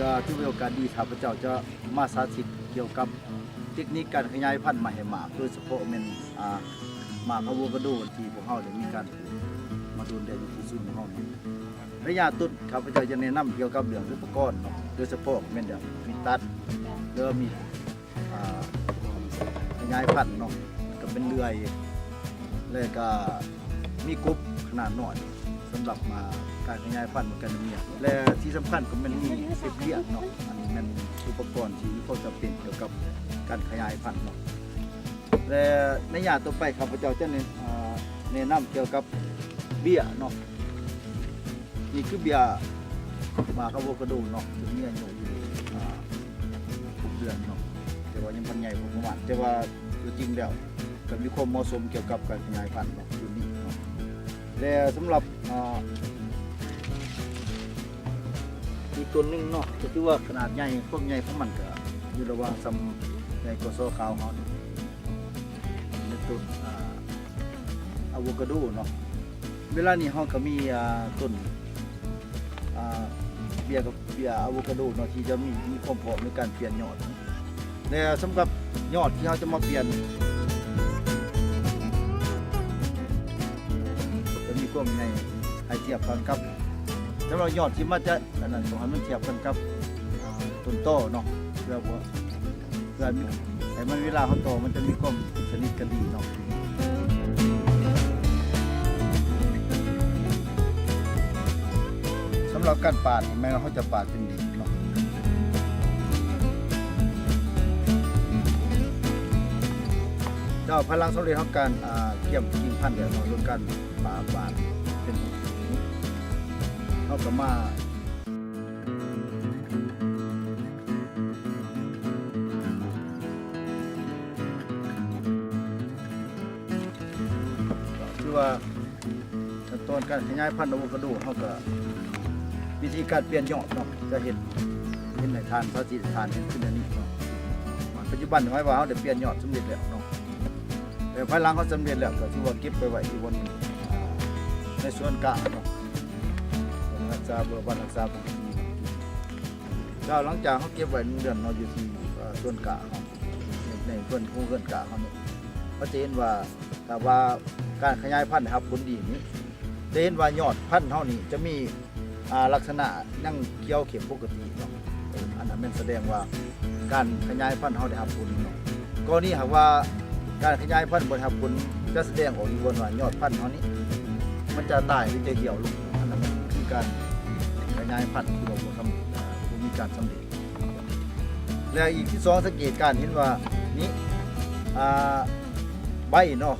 ກໍຖືວ່າໂອກາດດີ ຂ້າພະເຈົ້າຈະມາສາທິດກ່ຽວກັບເຕັກນິກການຂະຫຍາຍພັນໝາກໃຫ້ໝາກ ໂດຍສະເພາະແມ່ນ ອາ ໝາກອາໂວກາໂດ ທີ່ພວກເຮົາໄດ້ມີການປູກມາດົນແລ້ວຢູ່ທີ່ສູນຂອງເຮົານີ້. ໄລຍະຕົ້ນ ຂ້າພະເຈົ້າຈະແນະນຳກ່ຽວກັບເລື່ອງອຸປະກອນເນາະ ໂດຍສະເພາະແມ່ນແບບມີດຕັດ ຫຼືມີດ ອາ ຂະຫຍາຍພັນເນາະ ກໍເປັນເລື່ອຍ ແລະກໍມີກົບຂະໜາດນ້ອຍ ສຳລັບມາການຂະຫຍາຍພັນໝາກກາເດເມຍ ແລະທີ່ສຳຄັນກໍແມ່ນມີເຊບລຽນເນາະ ອັນນີ້ແມ່ນອຸປະກອນທີ່ມີຄວາມຈຳເປັນກ່ຽວກັບການຂະຫຍາຍພັນເນາະ. ແລະໃນໄລຍະຕໍ່ໄປ ຂ້າພະເຈົ້າຈະແນະ ອາ ແນະນຳກ່ຽວກັບເບ້ຍເນາະ. ນີ້ຄືເບ້ຍໝາກອາໂວກາໂດເນາະ ເຊິ່ງມີອາຍຸຢູ່ ອາ ຫົກເດືອນເນາະ ແຕ່ວ່າຍັງບໍ່ໃຫຍ່ພໍປະມານ ແຕ່ວ່າຕົວຈິງແລ້ວກໍມີຄວາມເໝາະສົມກ່ຽວກັບການຂະຫຍາຍພັນເນາະ ຢູ່ນີ້ເນາະ. ແລະສຳລັບ ອາ ອີກຕົ້ນໜຶ່ງເນາະ ກໍຖືວ່າຂະໜາດໃຫຍ່ ຄວາມໃຫຍ່ຂອງມັນກໍຢູ່ລະຫວ່າງສ່ຳໃຫຍ່ກວ່າຊໍຂາວເຮົານີ້ ເປັນຕົ້ນ ອາ ອາໂວກາໂດເນາະ. ເວລານີ້ເຮົາກໍມີ ອາ ຕົ້ນ ອາ ເບ້ຍກັບ ເບ້ຍອາໂວກາໂດເນາະ ທີ່ຈະມີ ມີຄວາມພ້ອມໃນການປ່ຽນຍອດ ແລະສຳລັບຍອດທີ່ເຮົາຈະມາປ່ຽນ ຈະມີຄວາມໃຫຍ່ໃຫ້ທຽບກັນກັບ ສຳລັບຍອດທີ່ມາຈາກອັນນັ້ນ ຕ້ອງໃຫ້ມັນທຽບກັນກັບ ອາ ຕົ້ນຕໍເນາະ ເພື່ອບໍ່ ເພື່ອໃຫ້ມັນ ເວລາເຮົາຕໍ່ມັນຈະມີຄວາມສະໜິດກັນດີເນາະ. ສຳລັບການປາດນີ້ ແມ່ນວ່າເຮົາຈະປາດເປັນດິນເນາະ. ແລ້ວພາຍຫຼັງສຳເລັດຂອງການ ອາ ກຽມກິ່ງພັນແລ້ວເນາະ ໂດຍການປາດ ປາດເປັນ ເຮົາກໍມາ ຖືວ່າຂັ້ນຕອນການຂະຫຍາຍພັນອາໂວກາໂດ ເຮົາກໍ ວິທີການປ່ຽນຍອດເນາະ ຈະເຮັດ ເຮັດໃຫ້ທ່ານ ສາທິດໃຫ້ທ່ານເຫັນຄືແນວນີ້ເນາະ. ປັດຈຸບັນໝາຍວ່າເຮົາໄດ້ປ່ຽນຍອດສຳເລັດແລ້ວເນາະ ແຕ່ພາຍຫຼັງເຮົາສຳເລັດແລ້ວ ກໍຖືວ່າເກັບໄປໄວ້ທີ່ບ່ອນ ອາ ໃນສວນກ້າເນາະ ຮັກສາ ເພື່ອບັນຮັກສາ ແລ້ວຫຼັງຈາກເຮົາເກັບໄວ້ໜຶ່ງເດືອນເນາະ ຢູ່ທີ່ ເອີ ສວນກ້າເຮົາ ໃນເຮືອນ ໂຮງເຮືອນກ້າເຮົານີ້ ເຮົາຈະເຫັນວ່າ ຖ້າວ່າການຂະຫຍາຍພັນໄດ້ຮັບຜົນດີນີ້ ຈະເຫັນວ່າຍອດພັນເຮົານີ້ຈະມີ ອາ ລັກສະນະຍັງຂຽວເຂັ້ມປົກກະຕິເນາະ. ເອີ ອັນນັ້ນແມ່ນສະແດງວ່າການຂະຫຍາຍພັນເຮົາໄດ້ຮັບຜົນເນາະ. ກໍລະນີຫາກວ່າການຂະຫຍາຍພັນບໍ່ໄດ້ຮັບຜົນ ຈະສະແດງອອກຢູ່ບ່ອນວ່າຍອດພັນເຮົານີ້ ມັນຈະຕາຍ ຫຼື ຈະຫ່ຽວລົງ. ອັນນັ້ນຄືການຂະຫຍາຍພັນທີ່ວ່າບໍ່ທຳ ບໍ່ມີການສຳເລັດ. ແລ້ວອີກທີສອງ ສັງເກດການເຫັນວ່ານີ້ ອາ ໃບເນາະ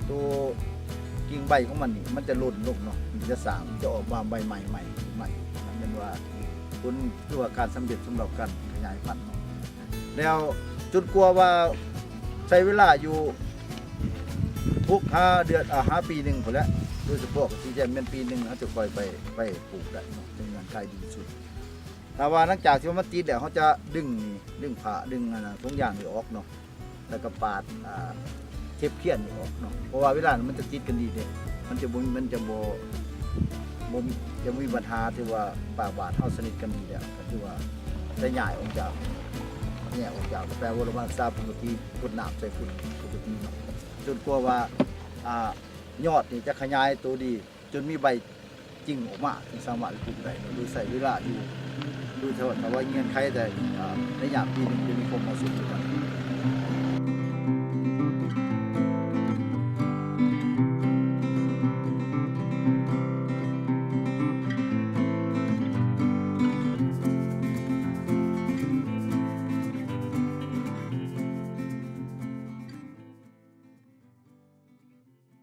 ໂຕກິ່ງໃບຂອງມັນນີ້ ມັນຈະຫຼົ່ນລົງເນາະ ມັນຈະສ້າງ ຈະອອກມາໃບໃໝ່ ໃໝ່ ໃໝ່ ແມ່ນວ່າຜົນ ຫຼືວ່າການສຳເລັດສຳລັບການຂະຫຍາຍພັນເນາະ. ແລ້ວຈົນກວ່າວ່າໃຊ້ເວລາຢູ່ຫົກຫາເດືອນ ອາ ຫາປີໜຶ່ງພຸ້ນແຫຼະ ໂດຍສະເພາະກໍຊິແມ່ນປີໜຶ່ງ ເຮົາຈະຄ່ອຍໄປ ໄປປູກໄດ້ເນາະ ເປັນເງື່ອນໄຂດີທີ່ສຸດ. ຖ້າວ່າຫຼັງຈາກທີ່ວ່າມັນຕິດແລ້ວ ເຮົາຈະດຶງນີ້ ດຶງຜ້າ ດຶງອັນນັ້ນ ຖົງຢາງນີ້ອອກເນາະ ແລ້ວກໍປາດ ອາ ເຂັບຂຽນນີ້ອອກເນາະ ເພາະວ່າເວລານັ້ນມັນຈະຕິດກັນດີເດ້ ມັນຈະບໍ່ ມັນຈະບໍ່ ບໍ່ ຈະບໍ່ມີບັນຫາ ຖືວ່າປາກບາດເຮົາສະໜິດກັນດີແລ້ວ ກໍຖືວ່າໄດ້ຍ້າຍອອກຈາກ ແຍກອອກຈາກ ແປວ່າລະວັງສາປົກກະຕິ ພົ່ນນ້ຳໃສ່ຝຸ່ນປົກກະຕິເນາະ ຈົນກວ່າວ່າ ອາ ຍອດນີ້ຈະຂະຫຍາຍໂຕດີ ຈົນມີໃບຈິງອອກມາ ຈຶ່ງສາມາດປູກໄດ້ ໂດຍໃຊ້ເວລາຢູ່ ໂດຍສະເພາະຖ້າວ່າເງື່ອນໄຂໄດ້ ອາ ໄລຍະປີໜຶ່ງຈະມີຄວາມເໝາະສົມຄືກັນ.